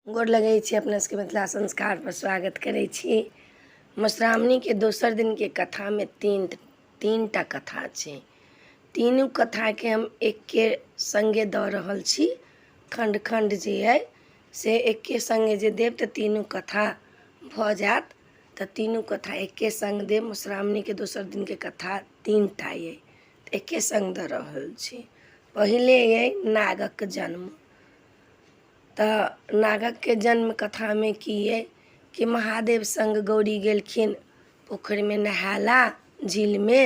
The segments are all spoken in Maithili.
गोर लगै छी अपना सबके मिथिला संस्कारपर स्वागत करै छी। मधुश्रावणीके दोसर दिनके कथामे तीन टा कथा छै। तीनू कथाके हम एके सङ्गे दऽ रहल छी। खण्ड खण्ड जे अइ से एके सङ्गे जे देब तऽ तीनू कथा भऽ जायत। तऽ तीनू कथा एके सङ्ग देब। मधुश्रावणीके दोसर दिनके कथा तीन टा अइ, तऽ एके सङ्ग दऽ रहल छी। पहिले अइ नागक जन्म। तऽ नागकके जन्म कथामे की अइ कि महादेव सङ्ग गौरी गेलखिन पोखरिमे नहाय लए, झीलमे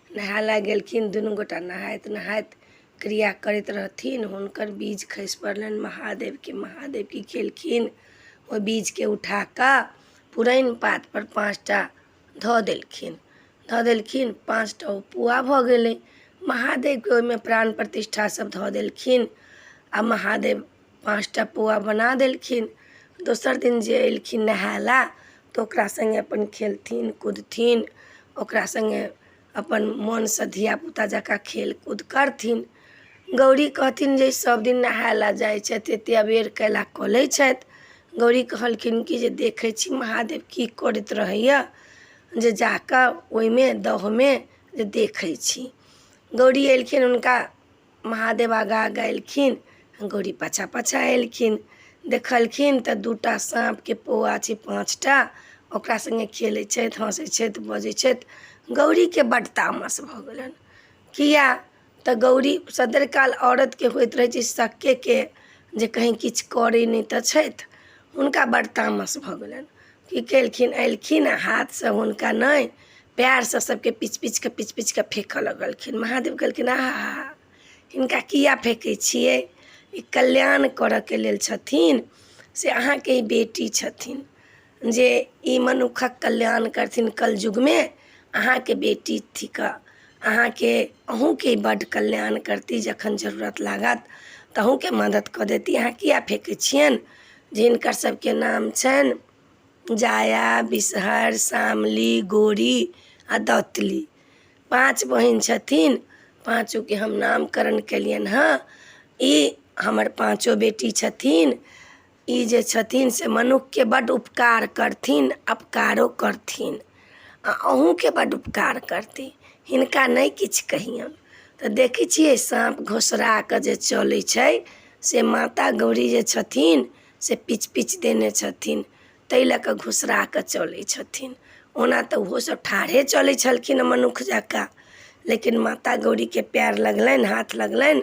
नहाय लए गेलखिन। दुनू गोटा नहाइत नहाइत क्रिया करैत रहथिन, हुनकर बीज खसि पड़लनि महादेवके। महादेव की केलखिन, ओहि बीजके उठा कऽ पुरैन पातपर 5 टा धऽ देलखिन। धऽ देलखिन 5 टा, ओ पुआ भऽ गेलै। महादेवके ओहिमे प्राण प्रतिष्ठा सब धऽ देलखिन आ महादेव 5 टा पुआ बना देलखिन। दोसर दिन जे एलखिन नहाय लए तऽ ओकरा सङ्गे अपन खेलथिन कूदथिन, ओकरा सङ्गे अपन मोनसँ धियापुता जकाँ खेलकूद करथिन। गौरी कहथिन जे सब दिन नहाय लए जाइ छथि, एतेक अबेर कैला कऽ लै छथि? गौरी कहलखिन कि जे देखै छी महादेव की करैत रहैए, जे जाकऽ ओहिमे दहमे जे देखै छी। गौरी एलखिन, हुनका महादेव आगाँ आगाँ एलखिन, गौरी पाछाँ पाछाँ एलखिन। देखलखिन तऽ 2 टा साँपके पौआ छै 5 टा, ओकरा सङ्गे खेलै छथि, हँसै छथि, बजै छथि। गौरीके बड्ड तामस भऽ गेलनि। किया तऽ गौरी सदरिकाल औरतके होइत रहै छै सक्केके जे कहीँ किछु करै नहि तऽ छथि। हुनका बड्ड तामस भऽ गेलनि। की केलखिन, अयलखिन आ हाथसँ हुनका नहि, पएरसँ सभके पीच पीच कऽ, पीच पीच कऽ फेकऽ लगलखिन। महादेव कहलखिन, आहा, हिनका किया फेकै छियै? ई कल्याण करऽके लेल छथिन, से अहाँके ई बेटी छथिन जे ई मनुखक कल्याण करथिन कलयुगमे। अहाँके बेटी थिक, अहाँके अहूँके बड्ड कल्याण करती। जखन जरूरत लागत तऽ अहूँके मदति कऽ देती। अहाँ किया फेकै छियनि? जे हिनकर सबके नाम छनि जाया, बिसहर, शामली, गोरी आ दतली। पाँच बहिन छथिन, पाँचोके हम नामकरण केलियनि हँ। ई हमर पाँचो बेटी छथिन। ई जे छथिन से मनुखके बड्ड उपकार करथिन, अपकारो करथिन आ अहूँके बड्ड उपकार करती। हिनका नहि किछु कहियौन। तऽ देखै छियै साँप घोसरा कऽ जे चलै छै, से माता गौरी जे छथिन से पिच पिच देने छथिन, ताहि लऽ कऽ घोसरा कऽ चलै छथिन। ओना तऽ ओहो सब ठाढ़े चलै छलखिन मनुख जकाँ, लेकिन माता गौरीके पयर लगलनि, हाथ लगलनि,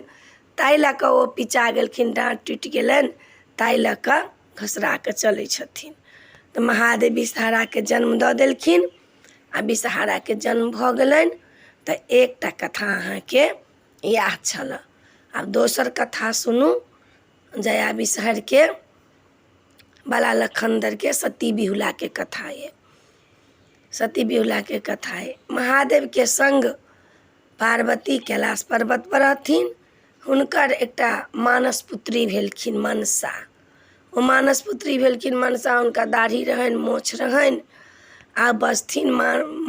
ताहि लऽ कऽ ओ पिचा गेलखिन, डाँट टूटि गेलनि, ताहि लऽ कऽ घोसरा कऽ चलै छथिन। तऽ महादेव विषहराके जन्म दऽ देलखिन आ विषहराके जन्म भऽ गेलनि। तऽ एकटा कथा अहाँके इएह छलऽ। आब दोसर कथा सुनू, जया विषहरके बाला लखन्दरके सती बिहुलाके कथा अइ। सती बिहुलाके कथा अइ, महादेवके सङ्ग पार्वती कैलाश पर्वतपर रहथिन। हुनकर एकटा मानस पुत्री भेलखिन मनसा। ओ मानस पुत्री भेलखिन मनसा। हुनका दाढ़ी रहनि, मोछ रहनि आ बजथिन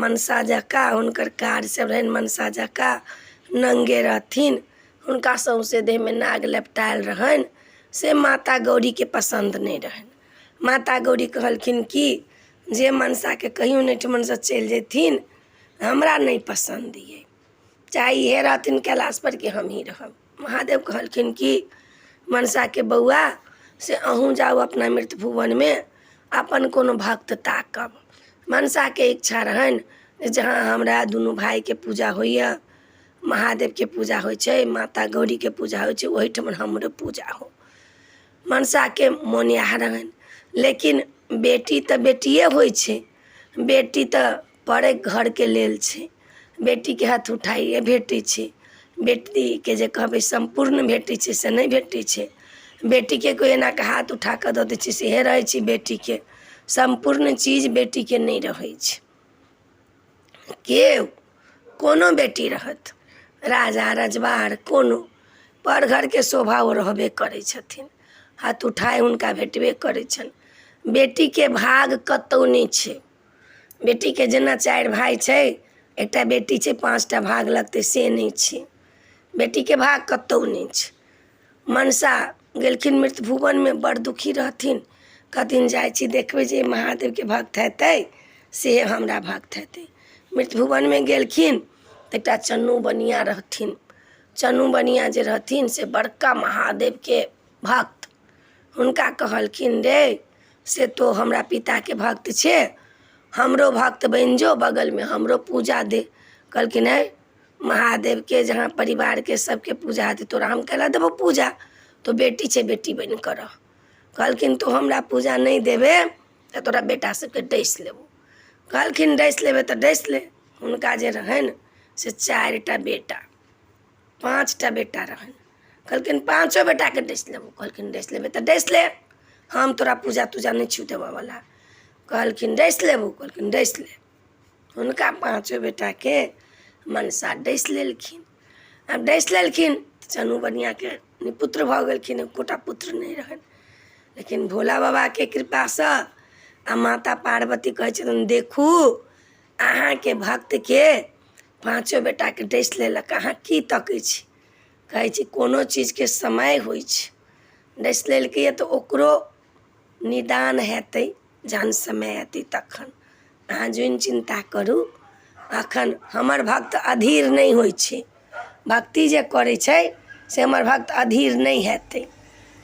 मनसा जकाँ। हुनकर कार्य सब रहनि मनसा जकाँ। नङ्गे रहथिन, हुनका सौँसे देहमे नाग लपटायल रहनि। से माता गौरीके पसन्द नहि रहनि। माता गौरी कहलखिन कि जे मनसाके कहियो एहिठमनसँ चलि जेथिन, हमरा नहि पसन्द अइ, चाहे इहे रहथिन कैलाशपर कि हमहीँ रहब। महादेव कहलखिन कि मनसाके बौआ, से अहूँ जाउ अपना मृत भुवनमे, अपन कोनो भक्त ताकब। मनसाके इच्छा रहनि जे जहाँ हमरा दुनू भायके पूजा होइए, महादेवके पूजा होइ छै, माता गौरीके पूजा होइ छै, ओहिठमन हमरो पूजा हो। मनसाके मोन इएह रहनि, लेकिन बेटी तऽ बेटिए होइ छै। बेटी तऽ परे घरके लेल छै। बेटीके हथ उठाइए भेटै छै। बेटीके जे कहबै सम्पूर्ण भेटै छै, से नहि भेटै छै। बेटीके कोइ एना कऽ हाथ उठा कऽ दऽ दै छै, सेहे रहै छै। बेटीके सम्पूर्ण चीज बेटीके नहि रहै छै। केओ कोनो बेटी रहत, राजा रजवाड़, कोनो पर घरके शोभा ओ रहबे करै छथिन, हाथ उठाय हुनका भेटबे करै छनि। बेटीके भाग कतहु नहि छै। बेटीके जेना चारि भाय छै, एकटा बेटी छै, 5 टा भाग लगतै, से नहि छै। बेटीके भाग कतहु नहि छै। मनसा गेलखिन मृत भुवनमे, बड़ दुखी रहथिन। कहथिन जाइ छी देखबै जे महादेवके भक्त हेतै से हमरा भक्त हेतै। मृत भुवनमे गेलखिन तऽ एकटा चन्नू बनिआ रहथिन। चन्नू बनिआ जे रहथिन से बड़का महादेवके भक्त। हुनका कहलखिन, रे से तो हमरा पिताके भक्त छै, हमरो भक्त बनि जो, बगलमे हमरो पूजा दे। कहलखिन, है महादेवके जहाँ परिवारके सबके पूजा हेतै, तोरा हम कैला देबौ पूजा? तो बेटी छै, बेटी बनि कऽ रह। कहलखिन, तू हमरा पूजा नहि देबे तऽ तोरा बेटा सबके डसि लेबौ। कहलखिन, डसि लेबै तऽ डसि ले। हुनका जे रहनि से 4टा बेटा, 5टा बेटा रहनि। कहलखिन, पाँचो बेटाके डसि लेबौ। कहलखिन, डसि लेबै तऽ डसि ले, हम तोरा पूजा तूजा नहि छियौ देबऽवला। कहलखिन, डसि लेबौ। कहलखिन, डसि ले। हुनका पाँचो बेटाके मनसा डसि लेलखिन। आब डसि लेलखिन तऽ चनू बनिआँके निपुत्र भऽ गेलखिन, एकोटा पुत्र नहि रहनि। लेकिन भोला बाबाके कृपासँ आ माता पार्वती कहै छथिन, देखू अहाँके भक्तके पाँचो बेटाके डसि लेलक, अहाँ की तकै छी? कहै छी कोनो चीजके समय होइ छै। डसि लेलकैए तऽ ओकरो निदान हेतै जहन समय अयतै तखन। अहाँ जुनि चिन्ता करू, एखन हमर भक्त अधीर नहि होइ छै। भक्ति जे करै छै से हमर भक्त अधीर नहि हेतै,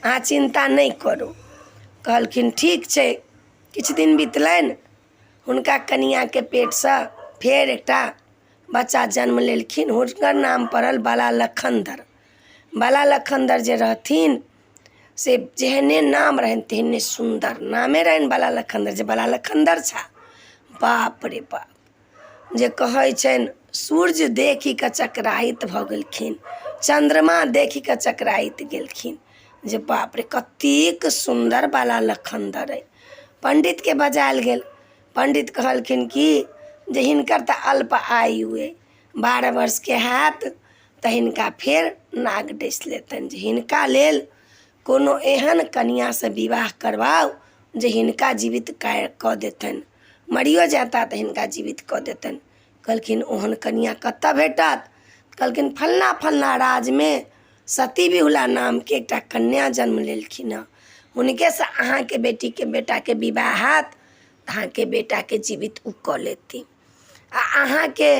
अहाँ चिन्ता नहि करू। कहलखिन, ठीक छै। किछु दिन बितलनि, हुनका कनिआँके पेटसँ फेर एकटा बच्चा जन्म लेलखिन। हुनकर नाम पड़ल बाला लखन्दर। बाला लखन्दर जे रहथिन से जेहने नाम रहनि तेहने सुन्दर नामे रहनि बाला लखन्दर। जे बाला लखन्दर छा, बाप रे बाप, जे कहै छनि सूर्य देखि कऽ चकराइत भऽ गेलखिन, चन्द्रमा देखि कऽ चकराइत गेलखिन जे बाप रे कतेक सुन्दर बाला लखन्दर अइ। पण्डितके बजायल गेल। पण्डित कहलखिन कि जे हिनकर तऽ अल्प आयु अइ, 12 वर्षके हैत तऽ हिनका फेर नाग डसि लेतनि, जे हिनका लेल कोनो एहन कनिआँसँ विवाह करबाउ जे हिनका जीवित कऽ देतनि, मरियो जेता तऽ हिनका जीवित कऽ देतनि। कहलखिन, ओहन कनिआँ कतऽ भेटत? कहलखिन, फल्लाँ फल्लाँ राजमे सती बिहुला नामके एकटा कन्या जन्म लेलखिन हँ, हुनकेसँ अहाँके बेटीके बेटाके विवाह हैत तऽ अहाँके बेटाके जीवित ओ कऽ लेती आ अहाँके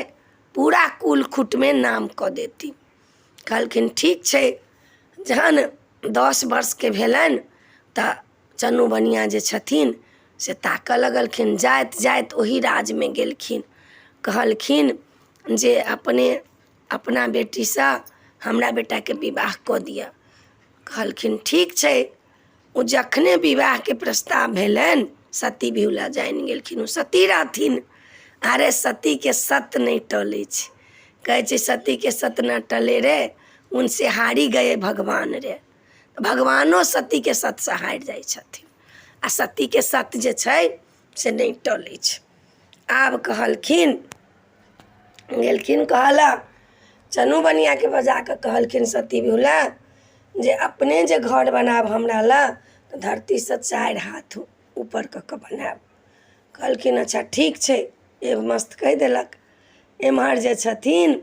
पूरा कुल खुटमे नाम कऽ देती। कहलखिन, ठीक छै। जहन 10 वर्षके भेलनि तऽ चन्नू बनिआ जे छथिन से ताकऽ लगलखिन। जाइत जाइत ओही राजमे गेलखिन। कहलखिन जे अपने अपना बेटीसँ हमरा बेटाके विवाह कऽ दिअ। कहलखिन, ठीक छै। ओ जखने विवाहके प्रस्ताव भेलनि, सती बिहुला जानि गेलखिन। ओ सती रहथिन। अरे सतीके सत नहि टलै छै। कहै छै, सतीके सत न टले रे, उनसे हारी गए भगवान रे। भगवानो सतीके सतसँ हारि जाइ छथिन आ सतीके सत जे छै से नहि टलै छै। आब कहलखिन, गेलखिन कहलक चनू बनिआँके बजा कऽ कहलखिन सती बिहुला जे अपने जे घर बनायब हमरा लए तऽ धरतीसँ 4 हाथ ऊपर कऽ कऽ बनायब। कहलखिन, अच्छा ठीक छै। एगो मस्त कहि देलक। एम्हर जे छथिन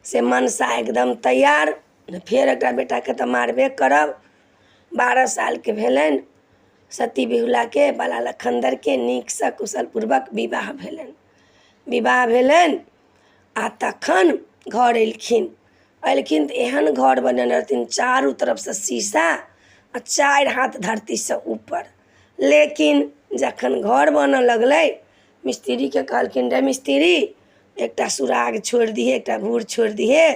से मनसा एकदम तैयार, फेर एकटा बेटाके तऽ मारबे करब। 12 सालके भेलनि सती बिहुलाके, बाला लखन्दरके नीकसँ कुशल पूर्वक विवाह भेलनि। विवाह भेलनि आ तखन घर अयलखिन। अयलखिन तऽ एहन घर बनेने रहथिन, चारू तरफसँ शीशा आ 4 हाथ धरतीसँ ऊपर। लेकिन जखन घर बनऽ लगलै, मिस्त्रीके कहलखिन, रे मिस्त्री, एकटा सुराग छोड़ि दिहे, एकटा भूर छोड़ि दिहे,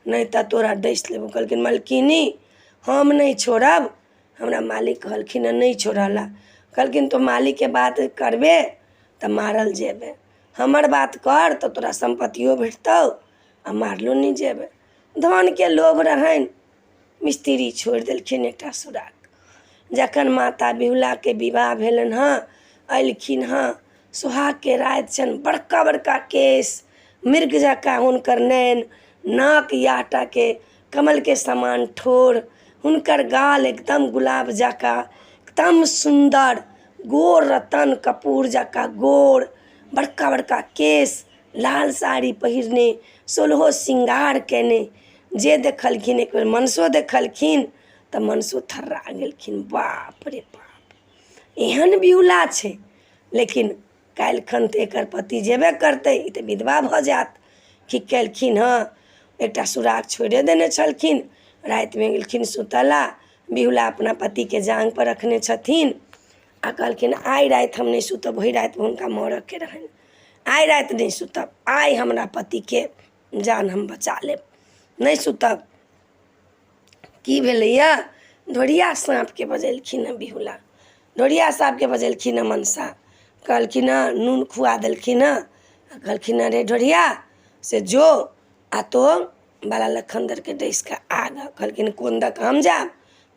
नहि तऽ तोरा डसि लेबौ। कहलखिन, मलकिनी, हम नहि छोड़ब, हमरा मालिक कहलखिन हँ नहि छोड़ऽ लए। कहलखिन, तो मालिकके बात करबे तऽ मारल जेबे, हमर बात कर तऽ तोरा सम्पत्तियो भेटतौ आ मारलो नहि जेबै। धनके लोभ रहनि, मिस्त्री छोड़ि देलखिन एकटा सुराग। जखन माता बिहुलाके विवाह भेलनि हँ, अयलखिन हँ, सोहागके राति छनि। बड़का बड़का केश, मृग जकाँ हुनकर नैन, नाक याटाके कमलके समान ठोर, हुनकर गाल एकदम गुलाब जकाँ एकदम सुन्दर, गोर रतन कपूर जकाँ गोर, बड़का बड़का केश, लाल साड़ी पहिरने, सोलहो श्रृंगार कयने। जे देखलखिन, एक बेर मनसो देखलखिन तऽ मनसो थर्रा गेलखिन, बाप रे बाप। एहन बिहुला छै, लेकिन काल्हिखन तऽ एकर पति जेबे करतै, ई तऽ विधवा भऽ जायत। की केलखिन हँ, एकटा सुराग छोड़िए देने छलखिन। रातिमे गेलखिन सुतऽ ला, बिहुला अपना पतिके जाँघपर रखने छथिन आ कहलखिन आइ राति हम नहि सुतब। ओहि रातिमे हुनका मरऽके रहनि। आइ राति नहि सुतब, आइ हमरा पतिके जान हम बचा लेब, नहि सुतब। की भेलैए, ढोरिया साँपके बजेलखिन हँ बिहुला, ढोरिया साँपके बजेलखिन हँ मनसा। कहलखिन हँ, नून खुआ देलखिन हँ आ कहलखिन हँ, रे ढोरिया से जो आ तो बाला लखन्दरके डसि कऽ आ गऽ। कहलखिन कोन दऽ कऽ हम जायब,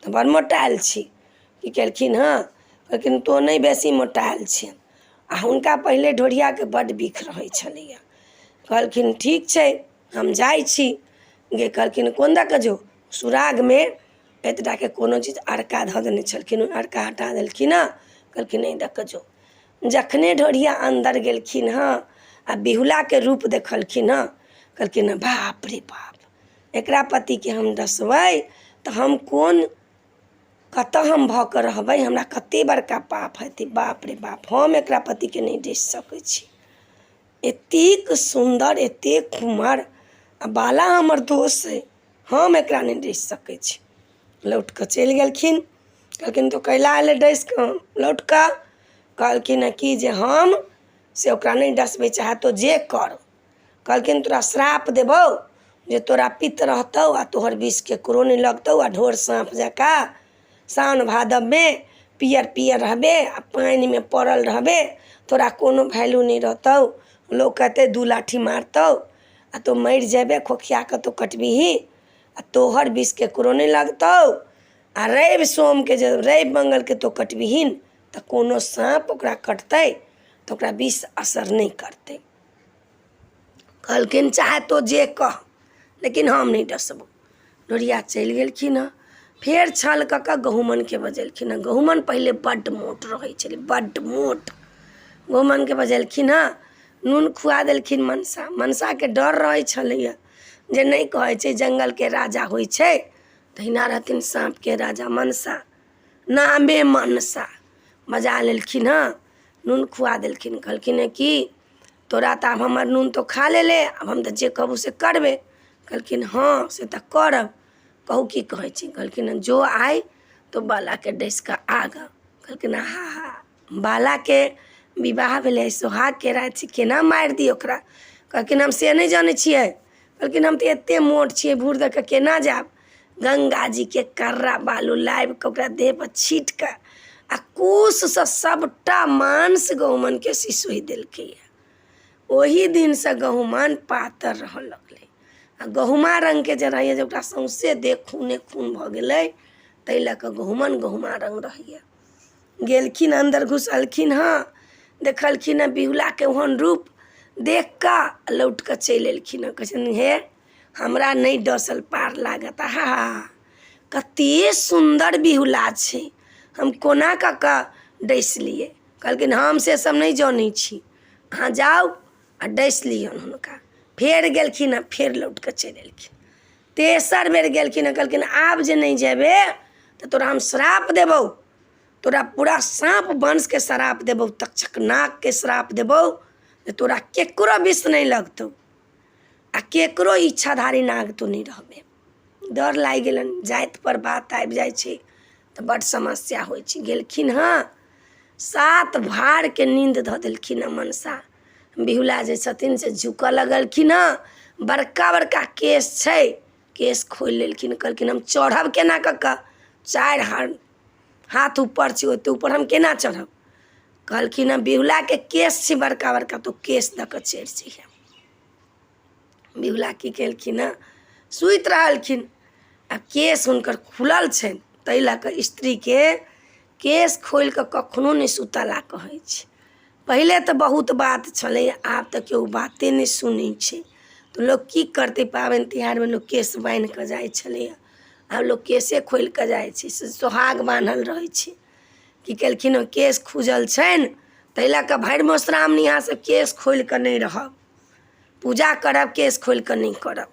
तऽ बड़ मोटायल छी। की केलखिन हँ, कहलखिन तोँ नहि बेसी मोटायल छी। आ हुनका पहिले ढोरियाके बड्ड बिख रहै छलैए। कहलखिन ठीक छै, हम जाइ छी गे। कहलखिन कोन दऽ कऽ जो? सुरागमे एतेटाके कोनो चीज अड़का धऽ देने छलखिन, ओ अड़का हटा देलखिन हँ। कहलखिन एहि दऽ कऽ जो। जखने ढोरिया अन्दर गेलखिन हँ आ बिहुलाके रूप देखलखिन हँ, कहलखिन हँ बाप रे बाप, एकरा पतिके हम डसबै तऽ हम कोन कतऽ हम भऽ कऽ रहबै, हमरा कते बड़का पाप हेतै। बाप रे बाप, हम एकरा पतिके नहि डसि सकै छी। एतेक सुन्दर, एतेक कुमर आ बाला हमर दोस्त अइ, हम एकरा नहि डसि सकै छी। लौट कऽ चलि गेलखिन। कहलखिन तू कैला एलै डसि कऽ लौट कऽ? कहलखिन हँ कि जे हम से ओकरा नहि डसबै, चाहे तो जे कर। कहलखिन तोरा श्राप देबौ जे तोरा पित्त रहतौ आ तोहर विष ककरो नहि लगतौ आ ढोर साँप जकाँ साओन भादवमे पियर पियर रहबे आ पानिमे पड़ल रहबे, तोरा कोनो वैल्यू नहि रहतौ। लोक कहतै दू लाठी मारतौ आ तोँ मरि जेबे, खोखिया कऽ तोँ कटबिही आ तोहर विष ककरो नहि लगतौ। आ रवि सोमके जे रवि मङ्गलके तोँ कटबिहीन तऽ कोनो साँप ओकरा कटतै तऽ ओकरा विष असर नहि करतै। कहलखिन चाहे तो जे कह, लेकिन हम नहि डसबौ। लोरिया चलि गेलखिन हँ। फेर छल कऽ कऽ गहुमनके बजेलखिन हँ। गहुमन पहिले बड्ड मोट रहै छलै, बड्ड मोट। गहुमनके बजेलखिन हँ, नून खुआ देलखिन मनसा। मनसाके डर रहै छलैए जे नहि कहै छै जङ्गलके राजा होइ छै, तहिना रहथिन साँपके राजा मनसा, नामे मनसा। बजा लेलखिन हँ, नून खुआ देलखिन। कहलखिन हँ कि तोरा तऽ आब हमर नून तो खा लेले, आब हम तऽ जे कहबौ से करबे। कहलखिन हँ से तऽ करब, कहू की कहै छी। कहलखिन हँ जो आइ तो बालाके डसि कऽ आ गऽ। कहलखिन हा हा, बालाके विवाह भेलै, सोहागके राति छै, केना मारि दी ओकरा? कहलखिन हम से नहि जनै छियै। कहलखिन हम तऽ एते मोट छियै, भूर दऽ कऽ केना जायब? गङ्गाजीके कर्रा बालू लाबि कऽ ओकरा देहपर छीट कऽ आ कुशसँ सभटा मांस गहुमनके सिसोहि देलकैए। ओही दिनसँ गहुमन पातर रहऽ लगलै आ गहुमा रङ्गके जे रहैए जे ओकरा सौँसे देह खूने खून भऽ गेलै, ताहि लऽ कऽ गहुमन गहुमा रङ्ग रहैए। गेलखिन अन्दर घुसलखिन हँ, देखलखिन हँ बिहुलाके ओहन रूप देख कऽ लौट कऽ चलि एलखिन हँ। कहै छथिन हे हमरा नहि डसल पार लागत, आहा कते सुन्दर बिहुला छै, हम कोना कऽ कऽ डसि लियै? कहलखिन हम से सब नहि जनै छी, अहाँ जाउ आ डसि लियौन हुनका। फेर गेलखिन आ फेर लौट कऽ चलि एलखिन। तेसर बेर गेलखिन आ कहलखिन आब जे नहि जेबे तऽ तोरा हम श्राप देबौ, तोरा पूरा साँप वंशके श्राप देबौ, तक्षक नागके श्राप देबौ जे तोरा केकरो विष नहि लगतौ आ केकरो इच्छाधारी नाग तू नहि रहबे। डर लागि गेलनि। जातिपर बात आबि जाइ छै तऽ बड्ड समस्या होइ छै। गेलखिन हँ, सात भारके नीन्द धऽ देलखिन हँ मनसा। बिहुला जे छथिन से झुकऽ लगलखिन हँ। बड़का बड़का केश छै, केश खोलि लेलखिन। कहलखिन हम चढ़ब केना कऽ कऽ? चारि हाथ ऊपर छै, ओते ऊपर हम केना चढ़ब? कहलखिन हँ बिहुलाके केश छै बड़का बड़का, तऽ ओ केश दऽ कऽ चढ़ि जइहे। बिहुला की केलखिन हँ, सुति रहलखिन आ केश हुनकर खुलल छनि। ताहि लऽ कऽ स्त्रीके केश खोलि कऽ कखनो नहि सुतऽ ला कहै छै। पहिले तऽ बहुत बात छलै, आब तऽ केओ बाते नहि सुनै छै तऽ लोक की करतै? पाबनि तिहारमे लोक केश बान्हि कऽ जाइ छलैए, आब लोक केशे खोलि कऽ जाइ छै, से सोहाग बान्हल रहै छै। की केलखिन हँ, केश खुजल छनि, ताहि लऽ कऽ भरि मधुश्रावणी अहाँसभ केश खोलि कऽ नहि रहब। पूजा करब केश खोलि कऽ नहि करब,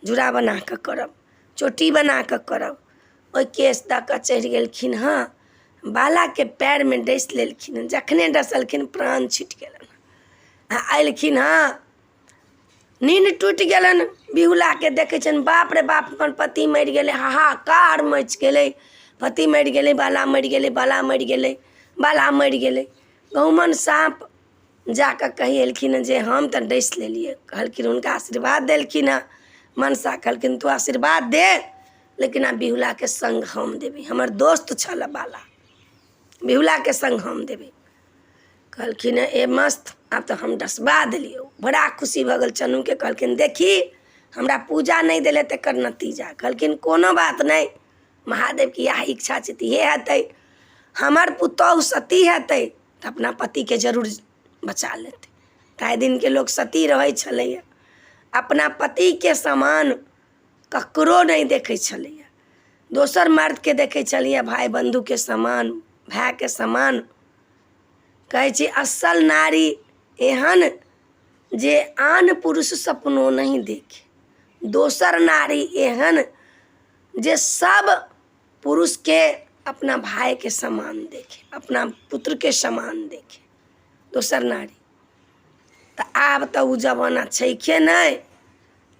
जूड़ा बना कऽ करब, चोटी बना कऽ करब। ओहि केश दऽ कऽ चढ़ि गेलखिन हँ। बालाके पएरमे डसि लेलखिन हँ। जखने डसलखिन प्राण छुटि गेलनि आ अयलखिन हँ, नींद टूटि गेलनि। बिहुलाके देखै छनि, बाप रे बाप, हमर पति मरि गेलै। हाहाकार मचि गेलै। पति मरि गेलै, बाला मरि गेलै, बाला मरि गेलै, बाला मरि गेलै। गहुमन साँप जा कऽ कहि एलखिन हँ जे हम तऽ डसि लेलियै। कहलखिन, हुनका आशीर्वाद देलखिन हँ मनसा। कहलखिन, तू आशीर्वाद दे, लेकिन आब बिहुलाके सङ्ग हम देबै। हमर दोस्त छल बाला, बिहुलाके सङ्ग हम देबै। कहलखिन, ए मस्त, आब तऽ हम डसबा देलियौ। बड़ा खुशी भऽ गेल चन्नूके। कहलखिन, देखी, हमरा पूजा नहि देलै तकर नतीजा। कहलखिन, कोनो बात नहि, महादेवके इएह इच्छा छै तऽ इएह हेतै। हमर पुतहु सती हेतै तऽ अपना पतिके जरूर बचा लेतै। ताहि दिनके लोक सती रहै छलैए, अपना पतिके समान ककरो नहि देखै छलैए। दोसर मर्दके देखै छलैए भाय बन्धुके समान, भायके समान। कहै छी, असल नारी एहन जे आन पुरुष सपनो नहि देखे। दोसर नारी एहन जे सब पुरुषके अपना भायके समान देखे, अपना पुत्रके समान देखे दोसर नारी। तऽ आब तऽ ओ जमाना छैहे नहि,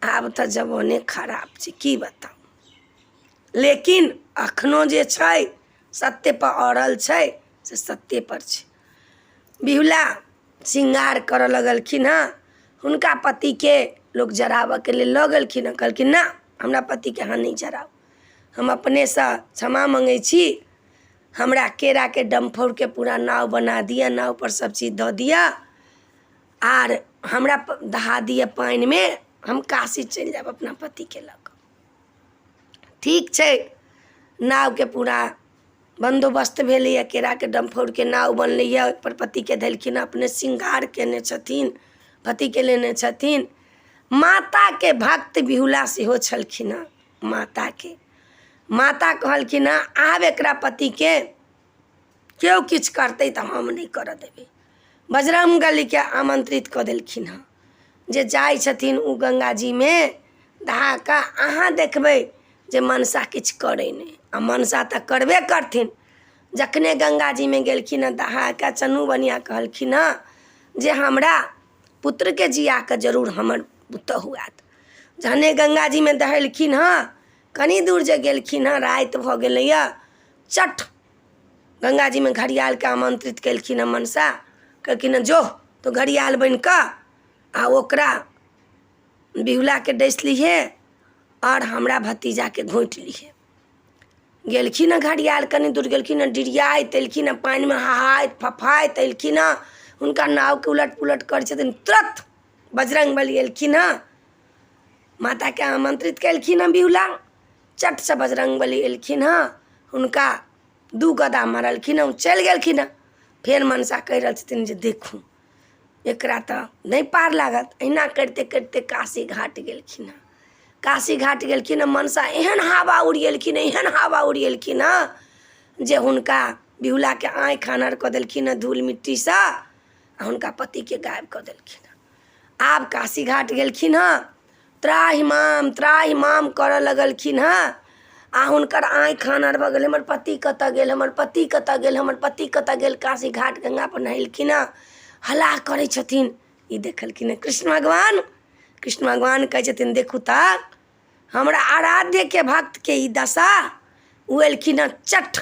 आब तऽ जमाने खराब छै, की बताउ। लेकिन एखनो जे छै सत्यपर अड़ल छै, से सत्यपर छै। बिहुला श्रृंगार करऽ लगलखिन हँ। हुनका पतिके लोक जराबऽके लेल लऽ गेलखिन हँ। कहलखिन, ना, हमरा पतिके अहाँ नहि जराउ, हम अपनेसँ क्षमा मङ्गै छी। हमरा केराके डम्फौरके पूरा नाव बना दिअ, नावपर सभचीज दऽ दिअ आर हमरा दहा दिअ पानिमे, हम काशी चलि जायब अपना पतिके लऽ कऽ। ठीक छै। नावके पूरा बन्दोबस्त भेलैए, केराके डम्फौरके नाव बनलैए, ओहिपर पतिके धेलखिन। अपने श्रृंगार कयने छथिन, पतिके लेने छथिन। माताके भक्त बिहुला सेहो छलखिन हँ। माताके माता कहलखिन हँ, आब एकरा पतिके केओ किछु करतै तऽ हम नहि करऽ देबै। बजरङ्गबलीके आमन्त्रित कऽ देलखिन हँ जे जाइ छथिन ओ गङ्गाजीमे दहा कऽ अहाँ देखबै जे मनसा किछु करै नहि। आ मनसा तऽ करबे करथिन। जखने गङ्गाजीमे गेलखिन हँ दहा कऽ, चनू बनिआ कहलखिन हँ जे हमरा पुत्रके जिया कऽ जरूर हमर पुतहु आयत। जहने गङ्गाजीमे दहेलखिन हँ, कनि दूर जे गेलखिन हँ, राति भऽ गेलैए। चट गङ्गाजीमे घड़ियालके आमन्त्रित केलखिन हँ मनसा। कहलखिन हँ, जो तो घड़ियाल बनि कऽ आ ओकरा बिहुलाके डसि लिहे आओर हमरा भतीजाके घोँटि लिहे। गेलखिन हँ घड़ियाल, कनि दूर गेलखिन हँ, डिरियाइत एलखिन हँ, पानिमे हहाइत फफाइत एलखिन हँ। हुनका नावके उलट पुलट करै छथिन, तुरत बजरङ्गबली एलखिन हँ। माताके आमन्त्रित केलखिन हँ बिहुला, चटसँ बजरङ्गबली एलखिन हँ, हुनका दू गदा मारलखिन हँ, ओ चलि गेलखिन हँ। फेर मनसा कहि रहल छथिन जे देखू, एकरा तऽ नहि पार लागत। अहिना करिते करिते काशी घाट गेलखिन हँ। काशी घाट गेलखिन हँ, मनसा एहन हवा उड़िएलखिन, एहन हवा उड़िएलखिन हँ जे हुनका बिहुलाके आँखि आन्हर कऽ देलखिन हँ धूल मिट्टीसँ आ हुनका पतिके गायब कऽ देलखिन हँ। आब काशी घाट गेलखिन हँ, त्राहिमाम त्राहिमाम करऽ लगलखिन हँ आ हुनकर आँखि आन्हर भऽ गेल। हमर पति कतऽ गेल? हमर पति कतऽ गेल? हमर पति कतऽ गेल? काशी घाट गंगापर नहेलखिन हँ, हल्ला करै छथिन। ई देखलखिन हँ कृष्ण भगवान। कृष्ण भगवान कहै छथिन, देखू तऽ हमरा आराध्यके भक्तके ई दशा। ओ एलखिन हँ, चट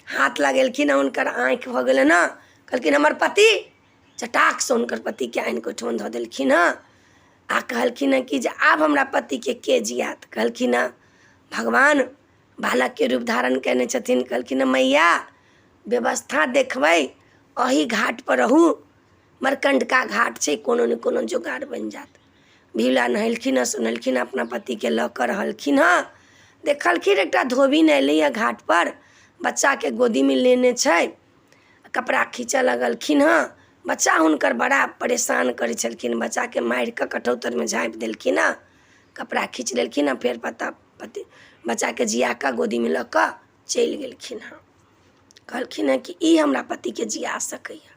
हाथ लगेलखिन हँ, हुनकर आँखि भऽ गेलनि हँ। कहलखिन, हमर पति। चटाकसँ हुनकर पतिके आनि कऽ ओहिठमन धऽ देलखिन हँ आ कहलखिन हँ कि जे आब हमरा पतिके के जियात? कहलखिन हँ, भगवान बालकके रूप धारण कयने छथिन। कहलखिन हँ, मैया, व्यवस्था देखबै, एही घाटपर रहू, मरकण्डका घाट छै, कोनो ने कोनो जोगाड़ बनि जायत। बिहुला नहेलखिन हँ, सुनेलखिन हँ, अपना पतिके लऽ कऽ रहलखिन हँ। देखलखिन, एकटा धोबिन एलैए घाटपर, बच्चाके गोदीमे लेने छै, कपड़ा खीचऽ लगलखिन हँ। बच्चा हुनकर बड़ा परेशान करै छलखिन। बच्चाके मारि कऽ कठौतरमे झाँपि देलखिन हँ, कपड़ा खीच लेलखिन हँ। फेर पता पति बच्चाके जिया कऽ गोदीमे लऽ कऽ चलि गेलखिन हँ। कहलखिन हँ कि ई हमरा पतिके जिया सकैए।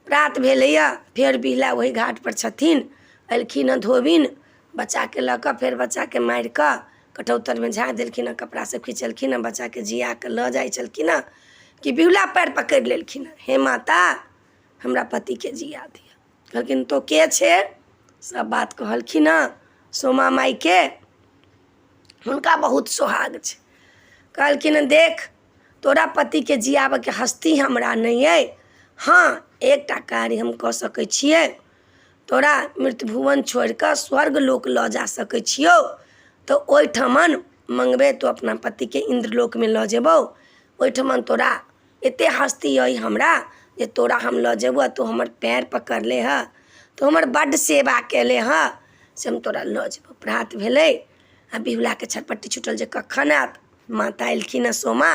प्रात भेलैए, फेर बिहला ओहि घाटपर छथिन। एलखिन हँ धोबिन बच्चाके लऽ कऽ। फेर बच्चाके मारि कऽ कठौतरमे झाँपि देलखिन हँ, कपड़ा सब खिचलखिन हँ, बच्चाके जिया कऽ लऽ जाइ छलखिन हँ। कि बिहुला पएर पकड़ि लेलखिन हँ, हे माता, हमरा पतिके जिया दिअ। कहलखिन, तो के छै? सब बात कहलखिन हँ सोमा माइके। हुनका बहुत सोहाग छै। कहलखिन हँ, देख, तोरा पतिके जियाबऽके हस्ती हमरा नहि अइ। हँ, एकटा कार्य हम कऽ सकै छियै, तोरा मृत्युभुवन छोड़िकऽ स्वर्ग लोक लऽ जा सकै छियौ। तऽ ओहिठमन मङ्गबै तऽ अपना पतिके इन्द्रलोकमे लऽ जेबौ। ओहिठमन तोरा एते हस्ती अइ हमरा जे तोरा हम लऽ जेबौ। तू हमर पयर पकड़ले हऽ, तू हमर बड्ड सेवा केले हऽ, से हम तोरा लऽ जेबौ। प्रात भेलै आ बिहुलाके छटपट्टी छूटल जे कखन आयत माता। एलखिन हँ सोमा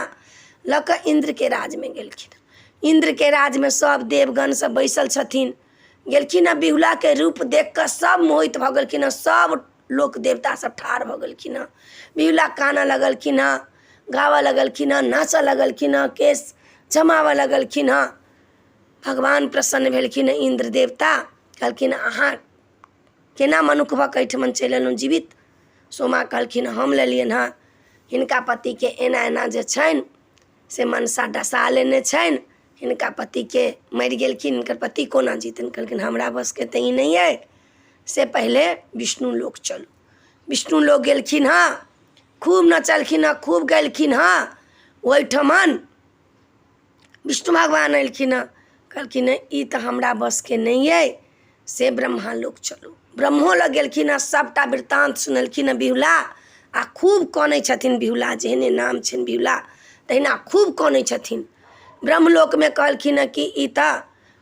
लऽ कऽ इन्द्रके राजमे गेलखिन। इन्द्रके राजमे सब देवगण सब बैसल छथिन। गेलखिन हँ, बिहुलाके रूप देख कऽ सब मोहित भऽ गेलखिन हँ। सब लोक देवता सब ठाढ़ भऽ गेलखिन हँ। बिहुला कानऽ लगलखिन हँ, गाबऽ लगलखिन हँ, नाचऽ लगलखिन हँ, केश जमाबऽ लगलखिन हँ। भगवान प्रसन्न भेलखिन हँ। इन्द्र देवता कहलखिन, अहाँ केना मनुख भऽ कऽ एहिठमन चलि अयलहुँ जीवित? सोमा कहलखिन, हम लेलियनि हँ हिनका पतिके, एना एना जे छनि से मनसा डसा लेने छनि, हिनका पतिके मरि गेलखिन, हिनकर पति कोना जीतनि? कहलखिन, हमरा बसके तऽ ई नहि अइ, से पहिले विष्णु लोक चलू। विष्णु लोक गेलखिन हँ, खूब नचलखिन हँ, खूब गेलखिन हँ। ओहिठमन विष्णु भगवान एलखिन हँ। कहलखिन, ई तऽ हमरा बसके नहि अइ, से ब्रह्मा लोक चलू। ब्रह्मो लग गेलखिन हँ, सभटा वृत्तान्त सुनेलखिन हँ बिहुला। आ खूब कनै छथिन बिहुला, जेहने नाम छनि बिहुला तहिना खूब कनै छथिन। ब्रह्मलोकमे कहलखिन हँ कि ई तऽ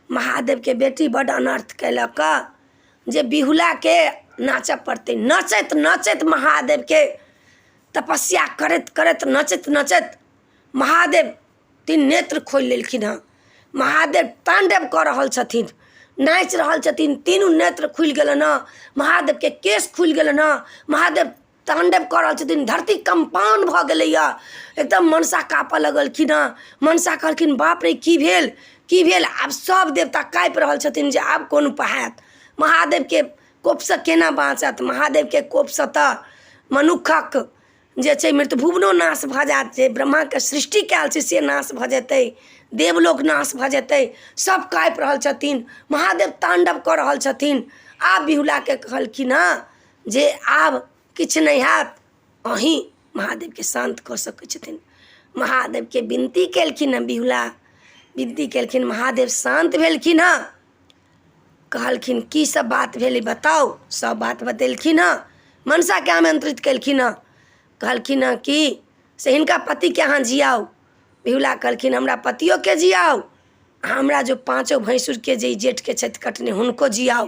महादेवके बेटी बड्ड अनर्थ कयलक जे बिहुलाके नाचऽ पड़तै। नचैत नचैत महादेवके तपस्या करैत करैत नचैत नचैत महादेव तीन नेत्र खोलि लेलखिन हँ। महादेव ताण्डव कऽ रहल छथिन, नाचि रहल छथिन, तीनू नेत्र खुलि गेलनि हँ। महादेवके केश खुलि गेलनि हँ। महादेव ताण्डव कऽ रहल छथिन, धरती कम्पाउन भऽ गेलैए एकदम। मनसा काँपऽ लगलखिन हँ। मनसा कहलखिन, बाप रे, की भेल, की भेल? आब सभ देवता काँपि रहल छथिन जे आब कोन उपाय हैत, महादेवके कोपसँ केना बाँचत? महादेवके कोपसँ तऽ मनुक्खक जे छै मृत्युभुवनो नाश भऽ जायत, जे ब्रह्माके सृष्टि कयल छै से नाश भऽ जेतै, देवलोक नाश भऽ जेतै। सभ काँपि रहल छथिन, महादेव ताण्डव कऽ रहल छथिन। आब बिहुलाके कहलखिन हँ जे आब किछु नहि हैत, अहीँ महादेवके शान्त कऽ सकै छथिन। महादेवके विनती केलखिन हँ बिहुला, विनती केलखिन, महादेव शान्त भेलखिन हँ। कहलखिन, की सब बात भेलै बताउ? सब बात बतेलखिन हँ। मनसाके आमन्त्रित केलखिन हँ। कहलखिन हँ कि से हिनका पतिके अहाँ जियाउ। बिहुला कहलखिन, हमरा पतियोके जियाउ, हमरा जो पाँचो भैंसुरके जे ई जेठके छथि कटने हुनको जियाउ,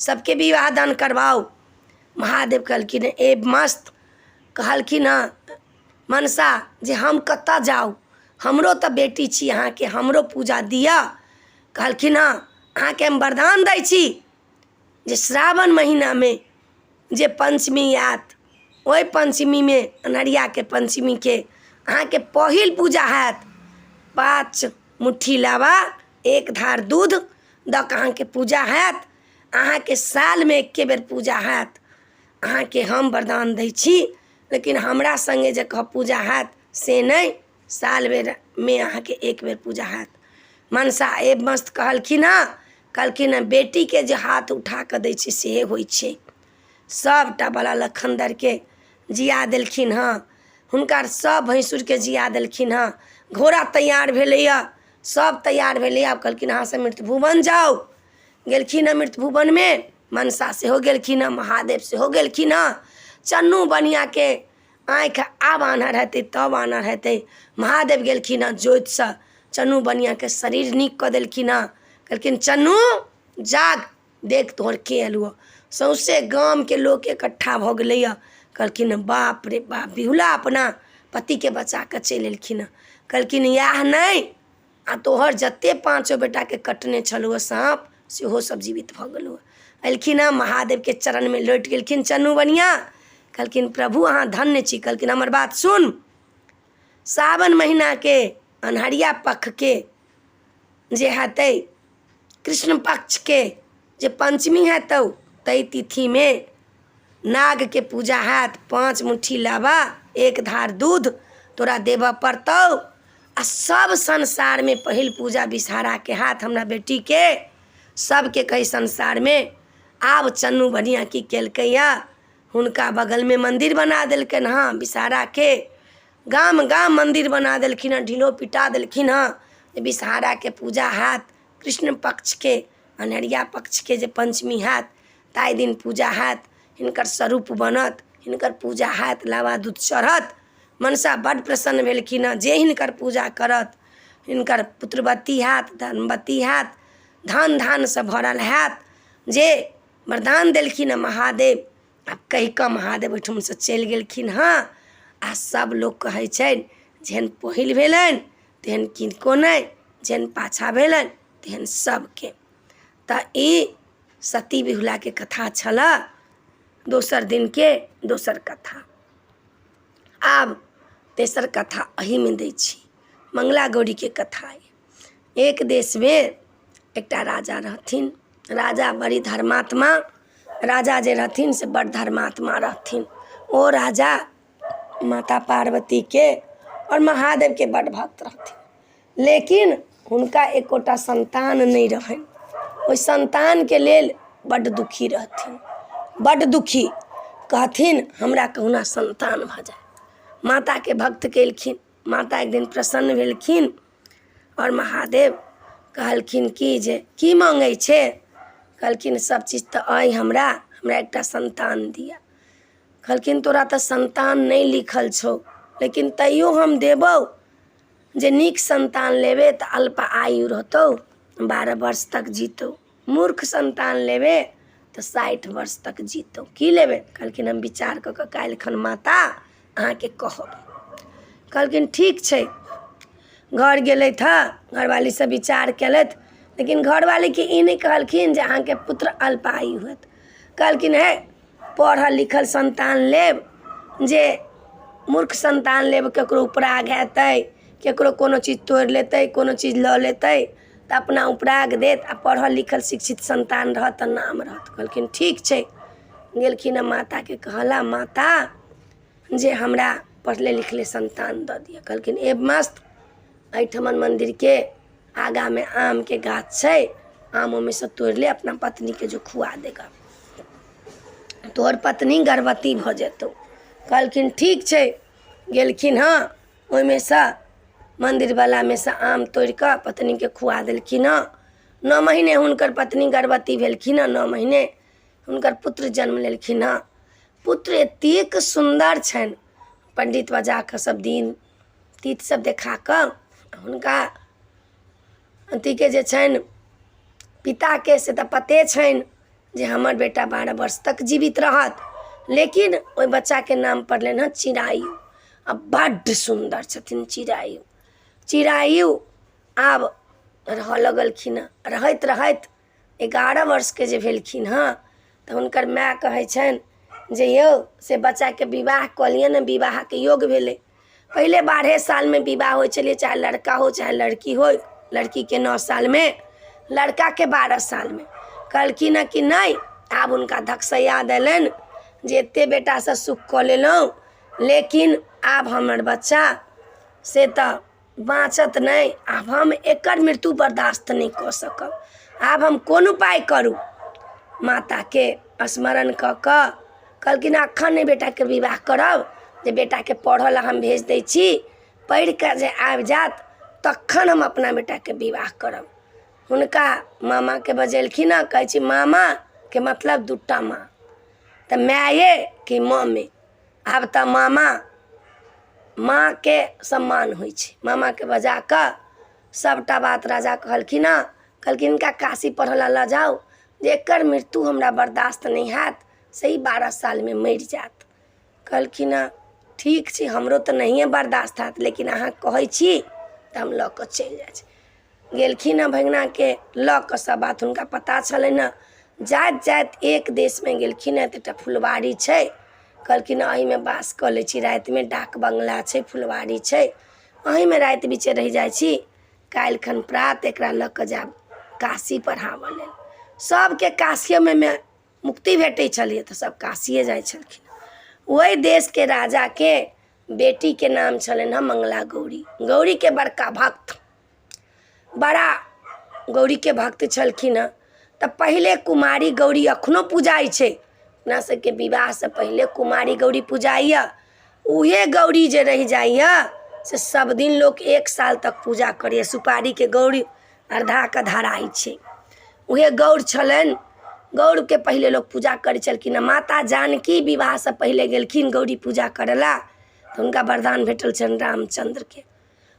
सबके विवाह दान करबाउ। महादेव कहलखिन, ए मस्त। कहलखिन हँ मनसा जे हम कतऽ जाउ? हमरो तऽ बेटी छी अहाँके, हमरो पूजा दिअ। कहलखिन हँ, अहाँके हम वरदान दै छी जे श्रावण महीनामे जे पञ्चमी आयत, ओहि पञ्चमीमे अन्हरियाके पञ्चमीके अहाँके पहिल पूजा हैत। 5 मुट्ठी लावा, एक धार दूध दऽ कऽ अहाँके पूजा हैत। अहाँके सालमे एके बेर पूजा हैत। अहाँके हम वरदान दै छी, लेकिन हमरा सङ्गे जे कहब पूजा हैत से नहि, साल बेरमे अहाँके एक बेर पूजा हैत। मनसा ए मस्त कहलखिन हँ। कहलखिन हँ, बेटीके जे हाथ उठा कऽ दै छै सेहे होइ छै। सभटा बला लखन्दरके जिया देलखिन हँ, हुनकर सभ भैंसुरके जिया देलखिन हँ। घोड़ा तैयार भेलैए, सभ तैयार भेलैए। आब कहलखिन, अहाँसभ मृत्युभुवन जाउ। गेलखिन हँ मृत्युभुवनमे, मनसा सेहो गेलखिन हँ, महादेव सेहो गेलखिन हँ। चन्नू बनिआँके आँखि आब आन्हर हेतै तब आन्हर हेतै। महादेव गेलखिन हँ, ज्योतिसँ चन्नू बनिआँके शरीर नीक कऽ देलखिन हँ। कहलखिन, चन्नू जाग, देख तोहर के एलौ। सौँसे गामके लोक इकट्ठा भऽ गेलैए। कहलखिन, बाप रे बाप, बिहुला अपना पतिके बचा कऽ चलि एलखिन हँ। कहलखिन, इएह नहि, आ तोहर जतेक पाँचो बेटाके कटने छलौ साँप सेहो सब जीवित भऽ गेलौ। एलखिन हँ, महादेवके चरणमे लोटि गेलखिन चन्नू बनिआ। कहलखिन, प्रभु, अहाँ धन्य छी। कहलखिन, हमर बात सुन, सावन महीनाके अन्हरिया पक्षके जे हेतै, कृष्ण पक्षके जे पञ्चमी हेतौ, ताहि तिथिमे नागके पूजा हैत। 5 मुट्ठी लाबा, एक धार दूध तोरा देबऽ पड़तौ। आ सब संसारमे पहिल पूजा विषहाराके हैत हमरा बेटीके। सबके कही संसारमे आब चन्नू बनिआ की केलकैए, हुनका बगलमे मन्दिर बना देलकनि हँ विषहाराके। गाम गाम मन्दिर बना देलखिन हँ, ढिलो पिटा देलखिन हँ जे विषहाराके पूजा हैत। कृष्ण पक्षके अन्हरिया पक्षके जे पञ्चमी हैत ताहि दिन पूजा हैत, हिनकर स्वरूप बनत, हिनकर पूजा हैत, लावा दूध चढ़त। मनसा बड्ड प्रसन्न भेलखिन हँ जे हिनकर पूजा करत हिनकर पुत्रवती हैत, धनवती हैत, धन धान्यसँ भरल हैत। जे वरदान देलखिन हँ महादेव। आब कहि कऽ महादेव ओहिठामसँ चलि गेलखिन हँ। आ सब लोक कहै छनि जेहन पहिल भेलनि तेहन किनको नहि, जेहन पाछाँ भेलनि तेहन सबके। तऽ ई सती बिहुलाके कथा छलऽ। दोसर दिनके दोसर कथा। आब तेसर कथा एहिमे दै छी, मङ्गला गौरीके कथा अइ। एक देशमे एकटा राजा रहथिन। राजा बड़ी धर्मात्मा, राजा जे रहथिन से बड़ धर्मात्मा रहथिन। ओ राजा माता पार्वतीके आओर महादेवके बड्ड भक्त रहथिन, लेकिन हुनका एकोटा सन्तान नहि रहनि। ओहि सन्तानके लेल बड्ड दुखी रहथिन, बड्ड दुखी। कहथिन हमरा कहुना सन्तान भऽ जाय। माताके भक्त केलखिन। माता एक दिन प्रसन्न भेलखिन आओर महादेव कहलखिन कि जे की माँगै छै? कहलखिन सब चीज तऽ अइ हमरा, हमरा एकटा सन्तान दिअ। कहलखिन तोरा तऽ सन्तान नहि लिखल छौ, लेकिन तैयो हम देबौ। जे नीक सन्तान लेबै तऽ अल्प आयु रहतौ, 12 वर्ष तक जीतौ। मूर्ख सन्तान लेबै तऽ 60 वर्ष तक जीतौ। की लेबै? कहलखिन हम विचार कऽ कऽ काल्हिखन माता अहाँके कहब। कहलखिन ठीक छै। घर गेलथि हँ, घरवालीसँ विचार केलथि, लेकिन घरवालीके ई नहि कहलखिन जे अहाँके पुत्र अल्पायु होयत। कहलखिन हे, पढ़ल लिखल सन्तान लेब, जे मूर्ख सन्तान लेब ककरो उपराग हेतै, ककरो कोनो चीज तोड़ि लेतै, कोनो चीज लऽ लेतै तऽ अपना उपराग देत, आ पढ़ल लिखल शिक्षित सन्तान रहत तऽ नाम रहत। कहलखिन ठीक छै। गेलखिन हँ माताके कहला, माता जे हमरा पढ़ले लिखले सन्तान दऽ दिअ। कहलखिन ए मस्त, एहिठमन मन्दिरके आगाँमे आमके गाछ छै, आम ओहिमेसँ तोड़ि ले, अपना पत्नीके जो खुआ देगा, तोहर पत्नी गर्भवती भऽ जेतौ। कहलखिन ठीक छै। गेलखिन हँ, ओहिमेसँ मन्दिरवलामे सँ आम तोड़ि कऽ पत्नीके खुआ देलखिन हँ। 9 महीने हुनकर पत्नी गर्भवती भेलखिन हँ, 9 महीने हुनकर पुत्र जन्म लेलखिन हँ। पुत्र एतेक सुन्दर छनि, पण्डित बजा कऽ सब दिन तिथि सब देखा कऽ हुनका अथीके जे छनि पिताके से तऽ पते छनि जे हमर बेटा 12 वर्ष तक जीवित रहत, लेकिन ओहि बच्चाके नाम पड़लनि हँ चिरायु। आ बड्ड सुन्दर छथिन चिरायु। चिरायु आब रहऽ लगलखिन हँ। रहैत रहैत 11 वर्षके जे भेलखिन हँ तऽ हुनकर माय कहै छनि जे यौ से बच्चाके विवाह कऽ लिअ ने, विवाहके योग भेलै। पहिले 12 सालमे विवाह होइ छलै, चाहे लड़का हो चाहे लड़की हो। लड़कीके 9 सालमे, लड़काके 12 सालमे। कहलखिन हँ कि नहि, आब हुनका धकसैया देलनि जे एतेक बेटासँ सुख कऽ लेलहुँ, लेकिन आब हमर बच्चा से तऽ बाँचत नहि, आब हम एकर मृत्यु बर्दाश्त नहि कऽ सकब, आब हम कोन उपाय करू? माताके स्मरण कऽ कऽ कहलखिन एखन नहि बेटाके विवाह करब, जे बेटाके पढ़ऽ लए हम भेज दै छी, पढ़ि कऽ जे आबि जायत तखन हम अपना बेटाके विवाह करब। हुनका मामाके बजेलखिन हँ। कहै छी मामाके मतलब दूटा माँ तऽ माये कि ममे। आब तऽ मामा माँके सम्मान होइ छै। मामाके बजा कऽ सभटा बात राजा कहलखिन हँ। कहलखिन हिनका काशी पढ़ऽ लए लऽ जाउ, जे एकर मृत्यु हमरा बर्दाश्त नहि हैत, से ई 12 सालमे मरि जायत। कहलखिन हँ ठीक छै, हमरो तऽ नहिए बर्दाश्त हैत, लेकिन अहाँ कहै छी तऽ हम लऽ कऽ चलि जाइ छी। गेलखिन हँ भगिनाके लऽ कऽ, सभ बात हुनका पता छलनि हँ। जाइत जाइत एक देशमे गेलखिन हँ तऽ एकटा फुलवारी छै। कहलखिन एहिमे बास कऽ लै छी रातिमे, डाक बङ्गला छै, फुलवारी छै, एहिमे राति बिचे रहि जाइ छी, काल्हिखन प्रात एकरा लऽ कऽ जायब काशी पढ़ाबऽ लेल। सभके काशिएमे मुक्ति भेटै छलै तऽ सभ काशिए जाइ छलखिन। ओहि देशके राजाके बेटीके नाम छलनि हँ मंगला गौरी। गौरीके बड़का भक्त, बड़ा गौरीके भक्त छलखिन हँ। तऽ पहिले कुमारी गौरी एखनो पूजाइ छै। अपना सबके विवाहसँ पहिले कुमारी गौरी पूजाइए। उहे गौरी जे रहि जाइए से सब दिन लोक एक साल तक पूजा करैए। सुपारीके गौरी अर्धाके धराइ छै। उहे गौर छलनि, गौरके पहिले लोक पूजा करै छलखिन हँ। माता जानकी विवाहसँ पहिले गेलखिन गौरी पूजा करय लए, तऽ हुनका वरदान भेटल छनि रामचन्द्रके।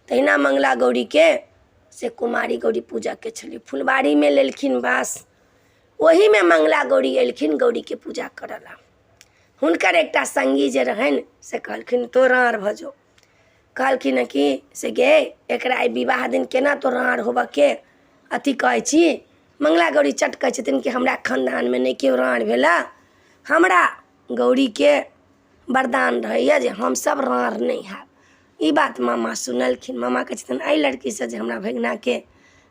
तहिना मङ्गला गौरीके से कुमारी गौरी पूजकके छलै। फुलबाड़ीमे लेलखिन बास, ओहीमे मङ्गला गौरी एलखिन गौरीके पूजा करऽ लए। हुनकर एकटा सङ्गी जे रहनि से कहलखिन तो राँड़ भऽ जो। कहलखिन हँ कि से गे एकरा एहि विवाह दिन केना तो राँड़ होबऽके अथी कहै छी। मङ्गला गौरी चट कहै छथिन कि हमरा खानदानमे नहि केओ राँड़ भेला, हमरा गौरीके वरदान रहैए जे हमसभ राँड़ नहि हैब। ई बात मामा सुनलखिन। मामा कहै छथिन एहि लड़कीसँ जे हमरा भगिनाके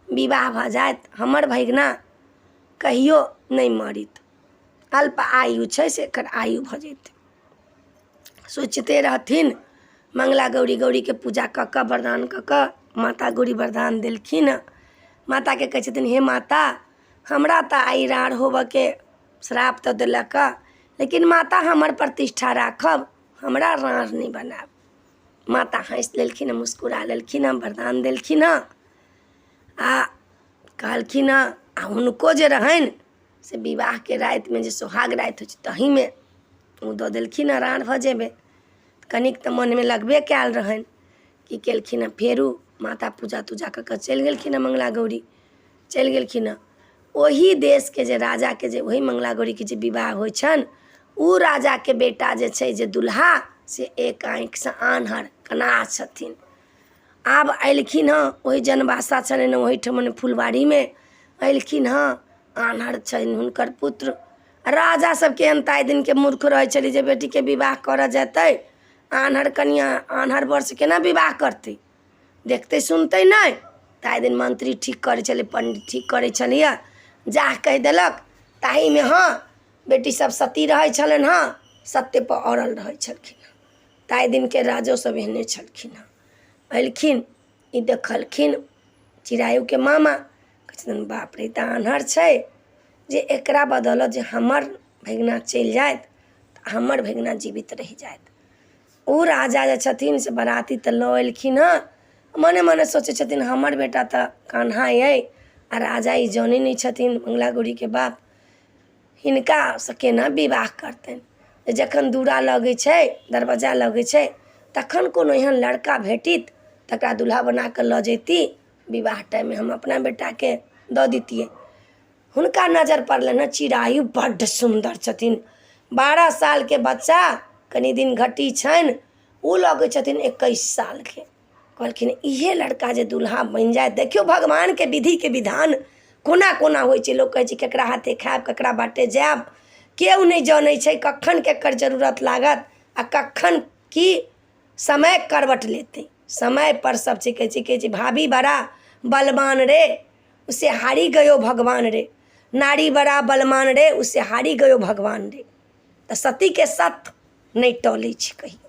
विवाह भऽ जायत, हमर भगिना कहियो नहि मरत, अल्प आयु छै से एकर आयु भऽ जेतै। सोचिते रहथिन मङ्गला गौरी गौरीके पूजा कऽ कऽ वरदान कऽ कऽ माता गौरी वरदान देलखिन। माताके कहै छथिन हे माता, हमरा तऽ आइ राँड़ होबऽके श्राप तऽ देलक हँ, लेकिन माता हमर प्रतिष्ठा राखब, हमरा राँड़ नहि बनायब। माता हँसि लेलखिन हँ, मुस्कुरा लेलखिन हँ, वरदान देलखिन हँ आ कहलखिन हँ। आ हुनको जे रहनि से विवाहके रातिमे जे सोहाग राति होइ छै तहीमे ओ दऽ देलखिन हँ, राँड़ भऽ जेबै। कनिक तऽ मोनमे लगबे कयल रहनि। की केलखिन हँ, फेरो माता पूजा तूजा कऽ कऽ चलि गेलखिन हँ। मङ्गला गौरी चलि गेलखिन हँ। ओही देशके जे राजाके जे ओही मङ्गला गौरीके जे विवाह होइ छनि, ओ राजाके बेटा जे छै जे दुल्हा से एक आँखिसँ आन्हर कनाह छथिन। आब अयलखिन हँ, ओहि जनवासा छलनि ओहिठमन फुलबाड़ीमे अयलखिन हँ। आन्हर छनि हुनकर पुत्र। राजा सब केहन ताहि दिनके मूर्ख रहै छलै जे बेटीके विवाह करऽ जेतै, आन्हर कनिआँ आन्हर वरसँ केना विवाह करतै, देखतै सुनतै नहि। ताहि दिन मन्त्री ठीक करै छलै, पण्डित ठीक करै छलैए, जाह कहि देलक ताहिमे हँ बेटी सब सती रहै छलनि हँ, सत्यपर अड़ल रहै छलखिन हँ। ताहि दिनके राजो सब एहने छलखिन हँ। अयलखिन ई देखलखिन चिरायुके मामा, कहै छथिन बाप रे, ई तऽ आन्हर छै जे एकरा बदौलत जे हमर भगिना चलि जायत तऽ हमर भगिना जीवित रहि जायत। ओ राजा जे छथिन से बराती तऽ लऽ अयलखिन हँ, मने मने सोचै छथिन हमर बेटा तऽ कान्हा अइ आ राजा ई जनै नहि छथिन मङ्गला गौरीके बाप, हिनकासँ केना विवाह करतनि। जखन दूरा लगै छै, दरवज्जा लगै छै, तखन कोनो एहन लड़का भेटित तकरा दुल्हा बना कऽ लऽ जैती, विवाह टाइममे हम अपना बेटाके दऽ दितियै। हुनका नजरि पड़लनि हँ चिरायु बड्ड सुन्दर छथिन, 12 सालके बच्चा कनि दिन घटी छनि, ओ लगै छथिन 21 सालके। कहलखिन इहे लड़का जे दुल्हा बनि जाय। देखियौ भगवानके विधिके विधान कोना कोना होइ छै। लोक कहै छै ककरा हाथे खायब, ककरा बाटे जायब, केओ नहि जनै छै कखन केकर जरूरत लागत आ कखन की समय करवट लेतै। समयपर सब चीज कहै छै, कहै छै भाभी बड़ा बलवान रे उसे हारी गयो भगवान रे, नारी बड़ा बलवान रे उसे हारी गयो भगवान रे। तऽ सतीके सत नहि टलै छै कहियो।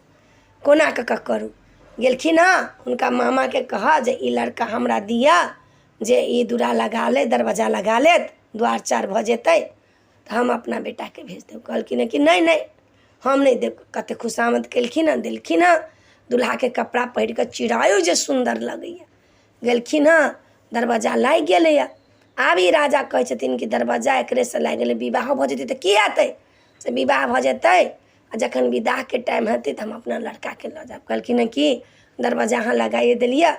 कोना कऽ कऽ करू। गेलखिन हँ हुनका मामाके कहऽ जे ई लड़का हमरा दिअ जे ई दूरा लगा लेत, दरवाजा लगा लेत, द्वार चार भऽ जेतै तऽ हम अपना बेटाके भेज देब। कहलखिन हँ कि नहि नहि हम नहि देब। कतेक खुशामद केलखिन हँ, देलखिन हँ। दुल्हाके कपड़ा पहिर कऽ चिरायु जे सुन्दर लगैए। गेलखिन हँ, दरवाजा लागि गेलैए। आब ई राजा कहै छथिन कि दरवाजा एकरेसँ लागि गेलै, विवाहो भऽ जेतै तऽ की हेतै, से विवाह भऽ जेतै आ जखन विदाहके टाइम हेतै तऽ हम अपना लड़काके लऽ जायब। कहलखिन हँ कि दरवाजा अहाँ लगाइए देलियै,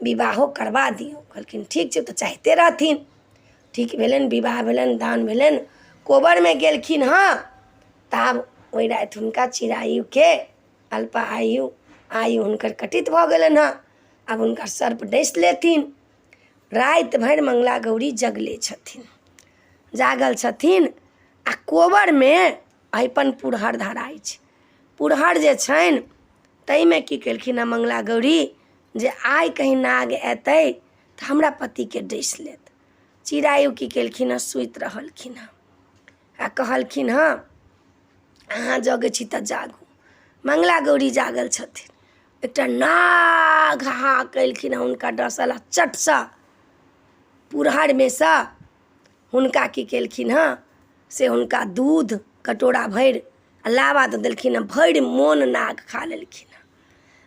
विवाहो करबा दियौ। कहलखिन ठीक छै, तऽ चाहिते रहथिन। ठीक भेलनि, विवाह भेलनि, दान भेलनि, कोबरमे गेलखिन हँ। तब ओहि राति हुनका चिरायुके अल्प आयु आयु हुनकर कटित भऽ गेलनि हँ। आब हुनका सर्प डसि लेथिन। राति भरि मङ्गला गौरी जगले छथिन, जागल छथिन आ कोबरमे अहिपन पुरहर धराइ छै। पुरहर जे छनि ताहिमे की केलखिन हँ मङ्गला गौरी जे आइ कहीं नाग अयतै तऽ हमरा पतिके डसि लेत। चिरायु की केलखिन हँ, सुति रहलखिन हँ आ कहलखिन हँ अहाँ जगै छी तऽ जागू। मङ्गला गौरी जागल छथिन। एकटा नाग हा केलखिन हँ हुनका डसल आ चटसँ पुरहरमे सँ हुनका की केलखिन हँ से हुनका दूध कटोरा भरि आ लाबा दऽ देलखिन हँ भरि मोन नाग खा लेलखिन हँ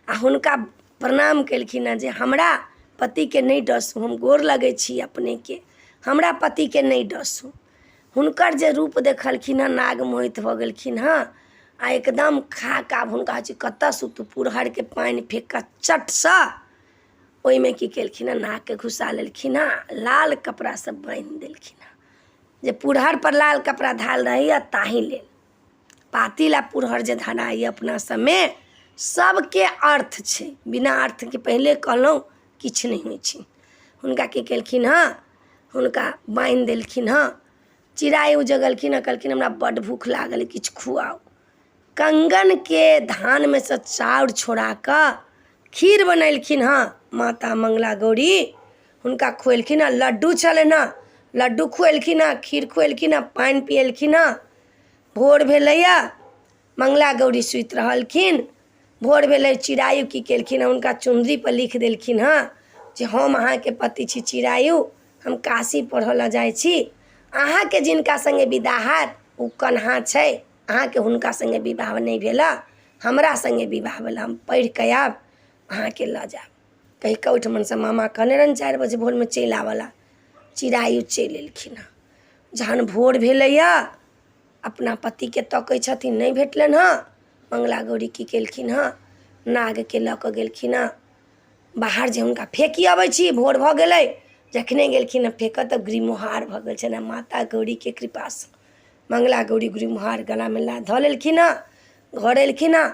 आ हुनका प्रणाम केलखिन हँ जे हमरा पतिके नहि डसू हम गोर लगै छी अपनेके हमरा पतिके नहि डसू। हुनकर जे रूप देखलखिन हँ नाग मोहित भऽ गेलखिन हँ आ एकदम खा कऽ आब हुनका होइ छै कतऽ सुतू पुरहरके पानि फेक कऽ चटसँ ओहिमे की केलखिन हँ नागके घुसा लेलखिन हँ लाल कपड़ासँ बान्हि देलखिन हँ जे पुरहरपर लाल कपड़ा धायल रहैए ताहि लेल पातिल आ पुरहर जे धराइए अपना सबमे सबके अर्थ छै बिना अर्थके पहिले कहलहुँ किछु नहि होइ छै हुनका की केलखिन हँ हुनका बान्हि देलखिन हँ चिड़ै जगलखिन हँ कहलखिन हमरा बड्ड भूख लागल अइ किछु खुआउ कङ्गनके धानमे सँ चाउर छोड़ा कऽ खीर बनेलखिन हँ माता मङ्गला गौरी हुनका खुएलखिन हँ लड्डू छलनि हँ लड्डू खुएलखिन हँ खीर खुएलखिन हँ पानि पिएलखिन हँ भोर भेलैए मङ्गला गौरी सुति रहलखिन भोर भेलै चिड़ै की केलखिन हँ हुनका चुनरीपर लिख देलखिन हँ जे हम अहाँके पति छी चिड़ायु हम काशी पढ़ऽ लए जाइ छी अहाँके जिनका सङ्गे विवाह हैत ओ कन्हा छै अहाँके हुनका सङ्गे विवाह नहि भेल हँ हमरा सङ्गे विवाह भेल हम पढ़िकऽ आयब अहाँके लऽ जायब कहिकऽ ओहिठमनसँ मामा कहने रहनि 4 बजे भोरमे चलि आबऽ लए चिड़ायु चलि एलखिन हँ जहन भोर भेलैए अपना पतिके तकै छथिन नहि भेटलनि हँ मङ्गला गौरी की केलखिन हँ नागके लऽ कऽ गेलखिन हँ बाहर जे हुनका फेकी अबै छी भोर भऽ गेलै जखने गेलखिन हँ फेकऽ तऽ गुरिमोहार भऽ गेल छलनि माता गौरीके कृपासँ मङ्गला गौरी गुरिमोहार गलामे धऽ लेलखिन हँ घर एलखिन हँ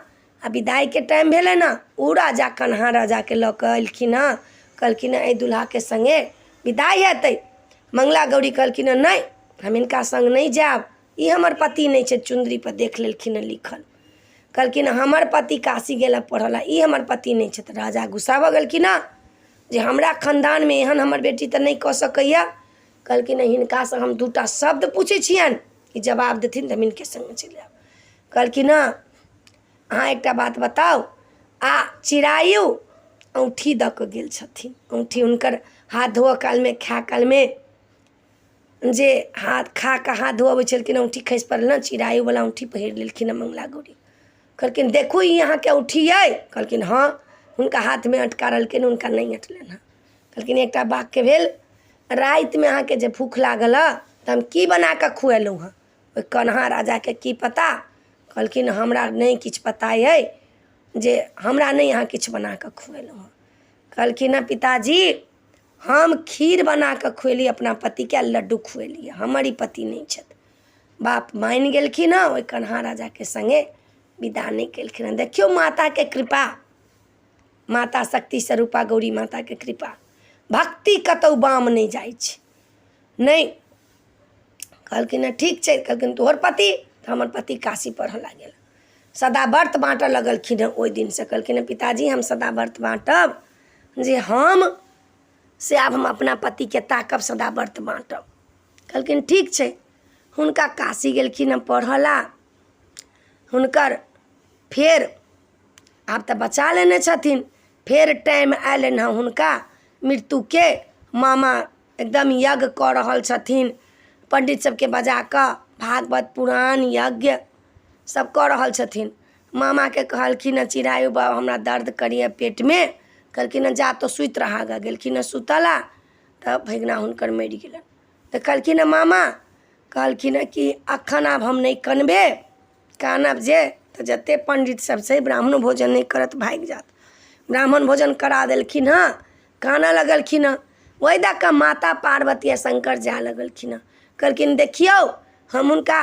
आ विदाइके टाइम भेलनि हँ ओ राजा कन्हा राजाके लऽ कऽ एलखिन हँ कहलखिन हँ एहि दुल्हाके सङ्गे विदाइ हेतै मङ्गला गौरी कहलखिन हँ नहि हम हिनका सङ्ग नहि जायब ई हमर पति नहि छै चुन्दरीपर देख लेलखिन हँ लिखल कहलखिन हमर पति काशी गेल हँ पढ़ऽ लए ई हमर पति नहि छथि राजा गुस्सा भऽ गेलखिन हँ जे हमरा खानदानमे एहन हमर बेटी तऽ नहि कऽ सकैए कहलखिन हिनकासँ हम दूटा शब्द पूछै छियनि ई जवाब देथिन तऽ हम हिनके सङ्गे चलि जायब कहलखिन हँ अहाँ एकटा बात बताउ आ चिड़ायु औँठी दऽ कऽ गेल छथिन औँठी हुनकर हाथ धोअऽ कालमे खाय कालमे जे हाथ खा कऽ हाथ धोअबै छलखिन औँठी खसि पड़ल ने चिड़ायुवला औँठी पहिर लेलखिन हँ मङ्गला गौरी कहलखिन देखू ई अहाँके औँठी अइ कहलखिन हँ हुनका हाथमे अटका रहलखिन हुनका नहि अटलनि हँ कहलखिन एकटा वाक्य भेल रातिमे अहाँके जे भूख लागल हँ तऽ हम की बना कऽ खुएलहुँ हँ ओहि कन्हा राजाके की पता कहलखिन हमरा नहि किछु पता अइ जे हमरा नहि अहाँ किछु बना कऽ खुएलहुँ हँ कहलखिन हँ पिताजी हम खीर बना कऽ खुएली अपना पतिके आ लड्डू खुएली हमर ई पति नहि छथि बाप मानि गेलखिन हँ ओहि कन्हा राजाके सङ्गे विदा नहि केलखिन हँ देखियौ माताके कृपा माता शक्ति स्वरूपा गौरी माताके कृपा भक्ति कतहु बाम नहि जाइ छै नहि कहलखिन हँ ठीक छै कहलखिन तोहर पति तऽ हमर पति काशी पढ़ऽ लागि गेल सदाव्रत बाँटऽ लगलखिन हँ ओहि दिनसँ कहलखिन हँ पिताजी हम सदाव्रत बाँटब जे हम से आब हम अपना पतिके ताकब सदाव्रत बाँटब कहलखिन ठीक छै हुनका काशी गेलखिन हँ पढ़ऽ ला हुनकर फेर आब तऽ बचा लेने छथिन फेर टाइम अयलनि हँ हुनका मृत्युके मामा एकदम यज्ञ कऽ रहल छथिन पण्डित सबके बजा कऽ भागवत पुराण यज्ञ सब कऽ रहल छथिन मामाके कहलखिन हँ चिड़ायु बाबा हमरा दर्द करैए पेटमे कहलखिन हँ जा तो सुति रहा गऽ गेलखिन हँ सुतऽ लए तऽ भगिना हुनकर मरि गेलनि तऽ कहलखिन हँ मामा कहलखिन हँ कि एखन आब हम नहि कनबै कानब जे तऽ जतेक पण्डित सब छै ब्राह्मणो भोजन नहि करत भागि जायत ब्राह्मण भोजन करा देलखिन हँ कानऽ लगलखिन हँ ओहि दऽ कऽ माता पार्वती आ शङ्कर जाय लगलखिन हँ कहलखिन देखियौ हम हुनका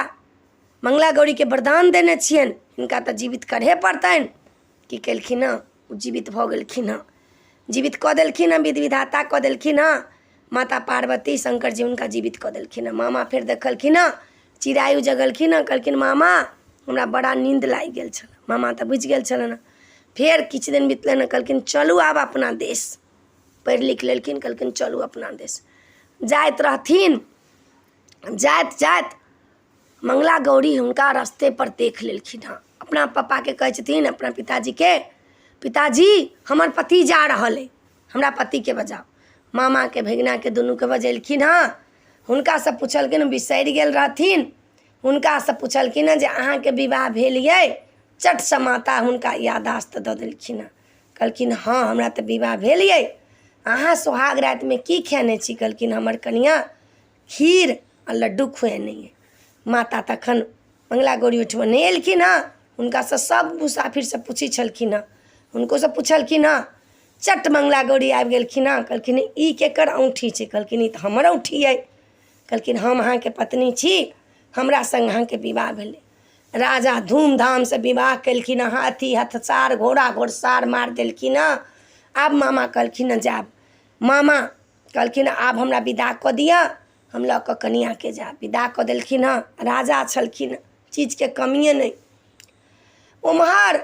मङ्गला गौरीके वरदान देने छियनि हिनका तऽ जीवित करहे पड़तनि की केलखिन हँ ओ जीवित भऽ गेलखिन हँ जीवित कऽ देलखिन हँ विधि विधाता कऽ देलखिन हँ माता पार्वती शङ्कर जी हुनका जीवित कऽ देलखिन हँ मामा फेर देखलखिन हँ चिड़ायु जगलखिन हँ कहलखिन मामा हमरा बड़ा नीन्द लागि गेल छल मामा तऽ बुझि गेल छलनि हँ फेर किछु दिन बितलनि हँ कहलखिन चलू आब अपना देश पढ़ि लिख लेलखिन कहलखिन चलू अपना देश जाइत रहथिन जाइत जाइत मङ्गला गौरी हुनका रस्तेपर देख लेलखिन हँ अपना पप्पाके कहै छथिन अपना पिताजीके पिताजी हमर पति जा रहल अइ हमरा पतिके बजाउ मामाके भगिनाके दुनूके बजेलखिन हँ हुनकासँ पुछलखिन बिसरि गेल रहथिन हुनकासँ पुछलखिन हँ जे अहाँके विवाह भेल अइ चटसँ माता हुनका यादाश्त दऽ देलखिन हँ कहलखिन हँ हमरा तऽ विवाह भेल अइ अहाँ सोहाग रातिमे की खेने छी कहलखिन हमर कनिआँ खीर आ लड्डू खुएने अइ माता तखन मङ्गला गौरी ओहिठमा नहि एलखिन हँ हुनकासँ सभ मुसाफिरसँ पूछै छलखिन हँ हुनकोसँ पुछलखिन हँ चट मङ्गला गौरी आबि गेलखिन हँ कहलखिन ई केकर औँठी छै कहलखिन ई तऽ हमर औँठी अइ कहलखिन हम अहाँके पत्नी छी हमरा सङ्ग अहाँके विवाह भेलै राजा धूमधामसँ विवाह केलखिन हँ हाथी हथसार घोड़ा घोड़सार मारि देलखिन हँ आब मामा कहलखिन हँ जायब मामा कहलखिन आब हमरा विदा कऽ दिअ हम लऽ कऽ कनिआँके जायब विदा कऽ देलखिन हँ राजा छलखिन चीजके कमिए नहि ओम्हर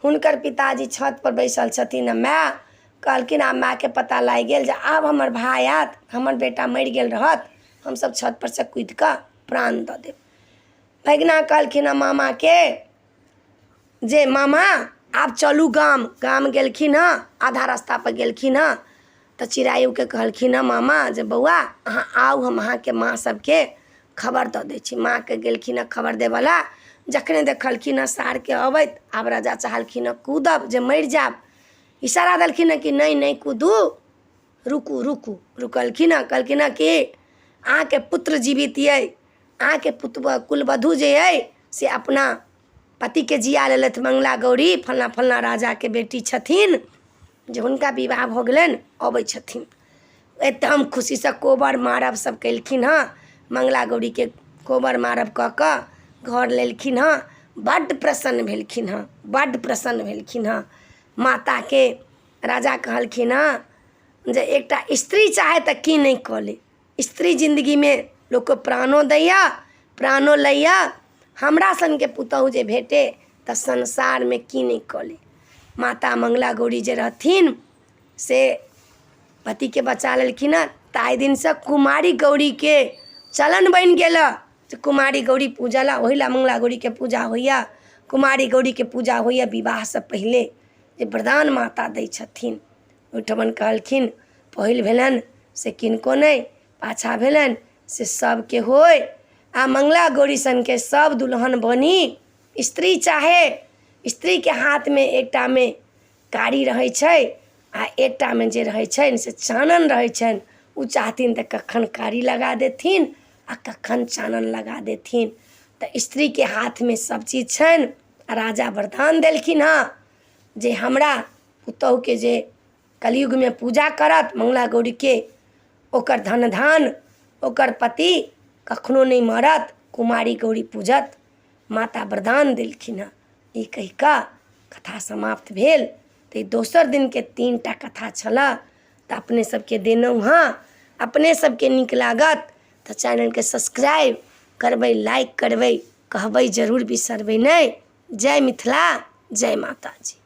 हुनकर पिताजी छतपर बैसल छथिन आ माय कहलखिन आब मायके पता लागि गेल जे आब हमर भाय आयत हमर बेटा मरि गेल रहत हमसभ छतपर सँ कुदि कऽ प्राण दऽ देब भगिना कहलखिन हँ मामाके जे मामा आब चलू गाम गाम गेलखिन हँ आधा रास्तापर गेलखिन हँ तऽ चिरायुके कहलखिन हँ मामा जे बौआ अहाँ आउ हम अहाँके माँ सबके खबर दऽ दै छी माँके गेलखिन हँ खबर देबऽला जखने देखलखिन हँ सारके अबैत आब राजा चाहलखिन हँ कूदब जे मरि जायब इशारा देलखिन हँ कि नहि नहि कूदू रुकू रुकू रुकलखिन हँ कहलखिन हँ कि अहाँके पुत्र जीवित अइ अहाँके पुत कुलवधू जे अइ से अपना पतिके जिया लेलथि मङ्गला गौरी फल्लाँ फल्लाँ राजाके बेटी छथिन जे हुनका विवाह भऽ गेलनि अबै छथिन एकदम खुशीसँ कोबर मारब सब केलखिन हँ मङ्गला गौरीके कोबर मारब कऽ कऽ घर लेलखिन हँ बड्ड प्रसन्न भेलखिन हँ बड्ड प्रसन्न भेलखिन हँ माताके राजा कहलखिन हँ जे एकटा स्त्री चाहै तऽ की नहि कऽ ले स्त्री जिन्दगीमे लोकके प्राणो दैए प्राणो लैए हमरा सनके पुतहु जे भेटय तऽ संसारमे की नहि कऽ ली माता मङ्गला गौरी जे रहथिन से पतिके बचा लेलखिन हँ ताहि दिनसँ कुमारी गौरीके चलन बनि गेल हँ जे कुमारी गौरी पूजऽ लए ओहि लए मङ्गला गौरीके पूजा होइए कुमारी गौरीके पूजा होइए विवाहसँ पहिले जे वरदान माता दै छथिन ओहिठमन कहलखिन पहिल भेलनि से किनको नहि पाछाँ भेलनि से सभके होइ आ मङ्गला गौरी सनके सभ दुल्हन बनी स्त्री चाहे स्त्रीके हाथमे एकटामे कारी रहै छै आ एकटामे जे रहै छनि से चानन रहै छनि ओ चाहथिन तऽ कखन कारी लगा देथिन आ कखन चानन लगा देथिन तऽ स्त्रीके हाथमे सभ चीज छनि आ राजा वरदान देलखिन हँ जे हमरा पुतहुके जे कलयुगमे पूजा करत मङ्गला गौरीके ओकर धन धान ओकर पति कखनो नहि मरत कुमारी गौरी पूजत माता वरदान देलखिन हँ ई कहि कऽ कथा समाप्त भेल तऽ ई दोसर दिनके तीन टा कथा छलऽ तऽ अपने सबके देलहुँ हँ अपने सबके नीक लागत तऽ चैनलके सब्सक्राइब करबै लाइक करबै कहबै जरूर बिसरबै नहि जय मिथिला जय माताजी।